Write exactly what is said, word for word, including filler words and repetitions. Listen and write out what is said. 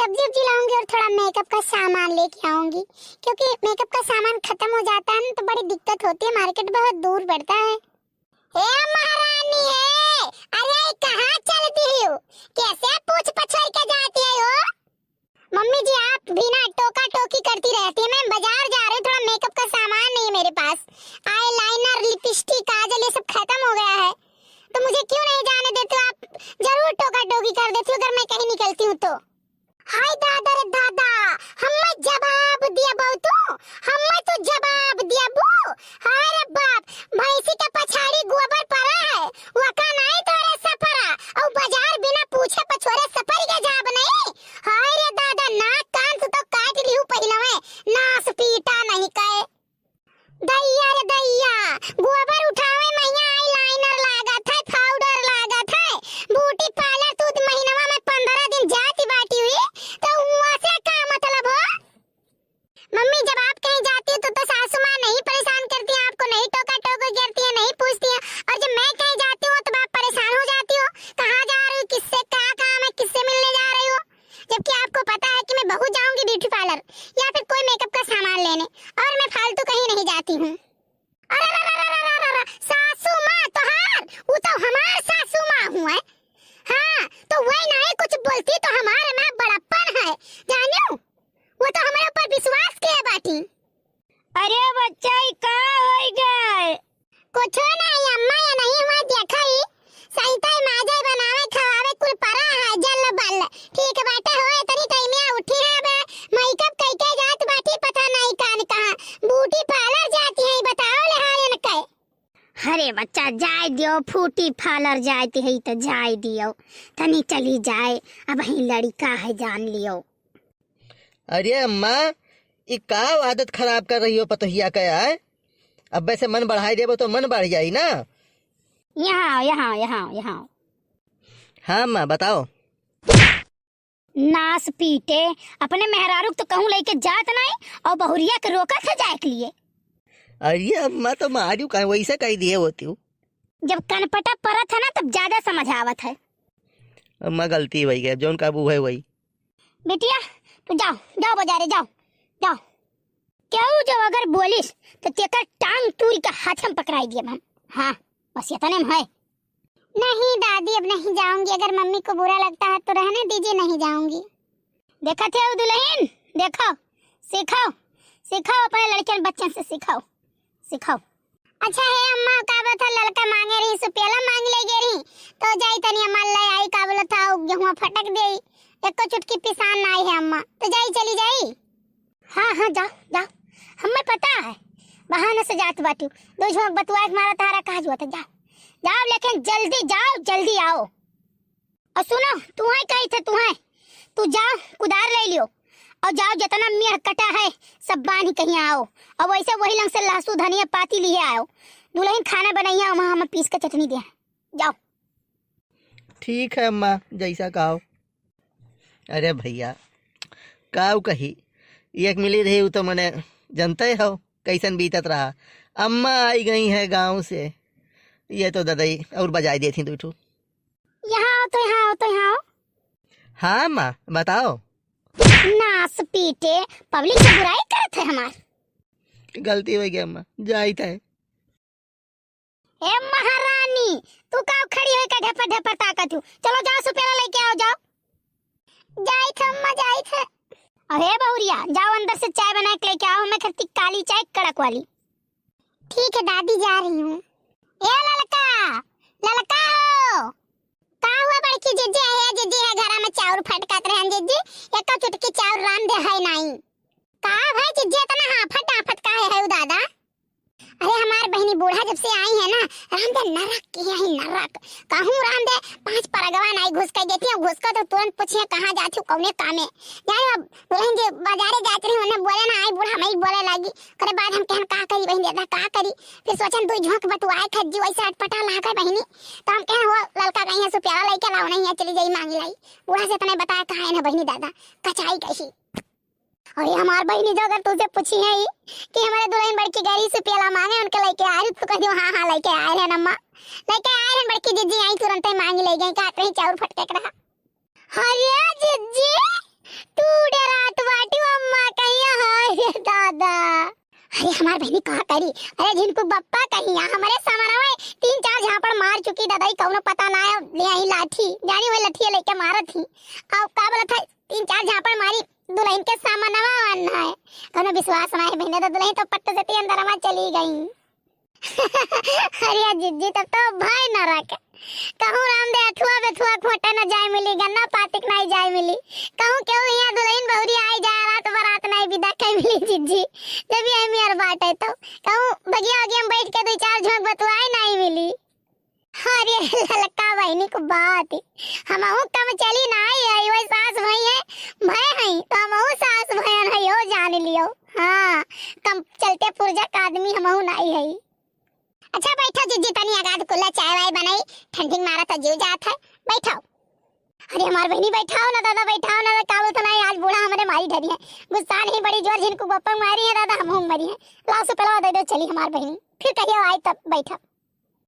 सब्जी उब्जी लाऊंगी और थोड़ा मेकअप का सामान लेके आऊंगी, क्योंकि मेकअप का सामान खत्म हो जाता है ना, तो बड़ी दिक्कत होती है, मार्केट बहुत दूर पड़ता है। हे महारानी, हे, अरे कहाँ चलती हो? कैसे पूछ पछोर के जाती है हो? मम्मी जी, आप भी ना टोका टोकी करती रहती है। मैं बाजार जा रही हूँ, थोड़ा मेकअप का सामान नहीं है मेरे पास। आईलाइनर, लिपस्टिक, काजल, ये सब खत्म हो गया है, तो मुझे क्यों नहीं जाने देती हो आप? जरूर टोका टोकी कर देती हो अगर मैं कहीं निकलती हूँ तो। हाय दादा रे दादा, हम्मे जवाब दिया बहू तू, हम्मे तू जवाब दिया बू। हाय रे बाप, भैंसी के पछाड़ी गोबर पड़ा है, वका नहीं तोरे सफरा, और बाजार बिना पूछे पछोरे सफर के जाब नहीं। हाय रे दादा, नाक कान से तो काट लिहू पहिलवे, नास पीटा नहीं कहे। दैया रे दैया, गोबर उठावे महिया eyeliner लागत है, powder लागत है, beauty parlour तू महीनवा में पन्द्रह दिन जाती बाटी हुई, तो हुआ से का मतलब हो? मम्मी, जब आप कहीं जाती हो तो, तो सासू माँ नहीं परेशान करती हैं आपको, नहीं टोका टोकी करती हैं, नहीं पूछती हैं, और जब मैं कहीं जाती हूँ तो आप परेशान हो जाती हो, कहाँ जा रही हो, किससे क्या काम है, किससे मिलने जा रही हो, जबकि आपको पता है कि मैं बहू जाऊंगी ब्यूटी पार्लर या फिर कोई मेकअप का सामान लेने, और मैं फालतू कहीं नहीं जाती हूँ। अरे रे रे रे रे रे रे, सासू माँ तोहार, वो तो हमार सासू माँ हुए। हाँ, तो वही नहीं कुछ बोलती तो हमारे में बड़प्पन है, जानियो, वो तो हमारे ऊपर विश्वास किए बाटी। अरे बच्चा, ई का होई गए? कुछो नहीं अम्मा, ये नहीं हुआ, देखा ही सही ताई माजे बनावे खवावे कुल परा है, जल बल। ठीक बाटे हो, इतनी टाइमिया उठी है बे, मेकअप कई के जात बाटी, पता नहीं कान कहाँ। ब्यूटी पार्लर जाती है, बताओ ले हाल इनके। अरे बच्चा, जाए दियो, फूटी फालर जाती है तो जाए दियो, तनी चली जाए, अब ही लड़का है जान लियो। अरे अम्मा, ई का आदत खराब कर रही हो पतोहिया का यार? अब्बे से मन बढ़ाई देबो तो मन बढ़ जाई ना। यहाँ आओ, यहाँ आओ, यहाँ आओ, यहाँ आओ। हाँ अम्मा, बताओ। नास पीटे, अपने मेहरारू के तो कहूँ लेके जात नहीं और बहुरिया के रोकत है जाए के लिए। अरे अम्मा, तो मारियो काहे, वैसे कह दिए होती हूँ। जब कनपटा परत है ना, तब ज्यादा समझ आवत है। अम्मा, गलती हो गई, जौन काबू है वही। बिटिया, तू जाओ, जाओ बाजारे, जाओ, जाओ। केहू जो अगर बोलिस, तो तेकर टांग तूर के हाथ में पकड़ाई दिए हम। हाँ, बस इतने में है। नहीं दादी, अब नहीं जाऊंगी। अगर मम्मी को बुरा लगता है तो रहने दीजिए, नहीं जाऊंगी। देखा थे वो दुल्हन, देखो, सिखाओ, सिखाओ अपने लड़कियन बच्चन से, सिखाओ, सिखाओ। अच्छा हे अम्मा, का बोलत है, ललका मांगे रही, सुपेला मांग ले गे रही, तो जाई तनी अम्मा ले आई, का बोलत है, गेहुआ फटक देई, एको चुटकी पिसान ना आई है अम्मा, तो जाई, चली जाई। हाँ, हाँ, जाओ, जाओ, हमें पता है, बहाने से जात बाटू, दो झोंक बतुआ के मारा तारा कहा जुआ था, जाओ, जाओ, लेकिन जल्दी जाओ, जल्दी आओ। और सुनो, तुहैं कही थे, तुहैं, तू जाओ, कुदार ले लियो, और जाओ, जितना मेड़ कटा है, सब बांध कहीं आओ, और वैसे वही लंग से लहसू, धनिया, पाती लिए आओ, दुल्हन खाना बनैया, वहाँ हम पीस के चटनी दे, जाओ। ठीक है अम्मा, जैसा कहो। अरे भैया, काऊ कही, एक मिली रही, वो तो मने जनते हो कैसन बीतत रहा। अम्मा आई गई है गाँव से, ये तो ददई और बजाई देती दुई ठू। यहाँ आओ तो, यहाँ आओ तो, यहाँ आओ। हाँ माँ, बताओ। नास पीटे, पब्लिक से बुराई करत है हमार। गलती हो गई अम्मा, जाइत है। ए महारानी, तू का खड़ी होई का ढेपर ढेपर ताकत हूँ? चलो जाओ, सुपेला लेके आओ, जाओ। जाइत है अम्मा, जाइत है। अरे बहुरिया, जाओ अंदर से चाय बना के लेके आओ, हमें खरती काली चाय कड़क वाली। ठीक है दादी, जा रही हूँ। ए ललका, ललका हो। का हुआ बड़की जिज्जी? है जिज्जी, है घरा में चाउर फटकत रहन जिज्जी, एको चुटकी चाउर रांधे है नाई। का भाई जिज्जी, इतना हाफत डाफत काहे है उ दादा? अरे हमार बहिनी बूढ़ा जब से आई है ना, रांधे नरक की है नरक। कहूँ रांधे पाँच परगवा नाई घुस के देती है, घुस के तो तुरंत पूछिए कहाँ जाती हूँ, कौने कामे। जाने अब दुल्हन जे बाजारे जात रही, उन्हें बोले ना आई बूढ़ा, मैं ही बोले लागी। ओकरे बाद हम कहन का करी बहिनी दादा, का करी? फिर सोचन दुई झोंक बतुआए खज्जी वैसे अटपटा लागे बहिनी। तो हम कहन हो ललका कहीं से प्याला लेके लाओ, नहीं है चली जाई मांगी लाई। बूढ़ा से इतने बताया कहा है ना बहिनी दादा, कचाई गई। अरे हमार बहिनी जो अगर तुझसे पूछी है कि हमारे दुल्हन बड़की गरी से प्याला मांगे, उनके लेके आ रही, तो कह दियो हाँ हाँ लेके आए हैं अम्मा, लेके आए हैं बड़की जिज्जी, आई तुरंत ही मांगी ले गई, काट रही चाउर फटके के रहा। अरे जिज्जी, तू बहिनी का करी? अरे झिनकू बप्पा कहीं, यहाँ हमरे सामने तीन चार झापड़ मार चुकी ददई, कौनो पता ना है, ले आई लाठी, जानी वही लठिया लेके मारत ही। अब का बोलत है, तीन चार झापड़ मारी, दुल्हन के सामनवा आना है। कौनो विश्वास ना है बहिनी, तो दुल्हन तो पट्ट से अंदर में चली गई। अरे जिज्जी, तब तो भय न रख। कहूँ राम दे अथुआ बेथुआ खोटे न जाए मिली, गन्ना पातिक नहीं जाए मिली। कहूँ केहू यहाँ दुल्हन बहुरी आई जाए, रात बरात नहीं विदा कई मिली जिज्जी। जब ये मियर बाटे तो कहूँ बगिया वगिया में बैठ के दो चार झोंक बतुआए नहीं मिली। अरे ललका बहिनी को बात, हमहू कम चली ना आई है, वही सास भई है, भय है, तो हमहू सास भयन है, यो जान लियो। हाँ, कम चलते पुर्जा का आदमी हमहू नाई है। अच्छा बैठो जिज्जी, तनी अगाध कुल्ला चाय वाय बनाई, ठंडी मारा तो जीव जात है, बैठो। अरे हमार बहिनी बैठाओ ना दादा, बैठाओ ना, का बोलत ना, आज बूढ़ा हमरे मारी डरी है, गुस्सा नहीं बड़ी जोर झिनकू बप्पा मारी है दादा, हमहू मरी है। लाओ सुपेलवा दे दो, चली हमार बहिनी, फिर कहियो आई तब बैठा।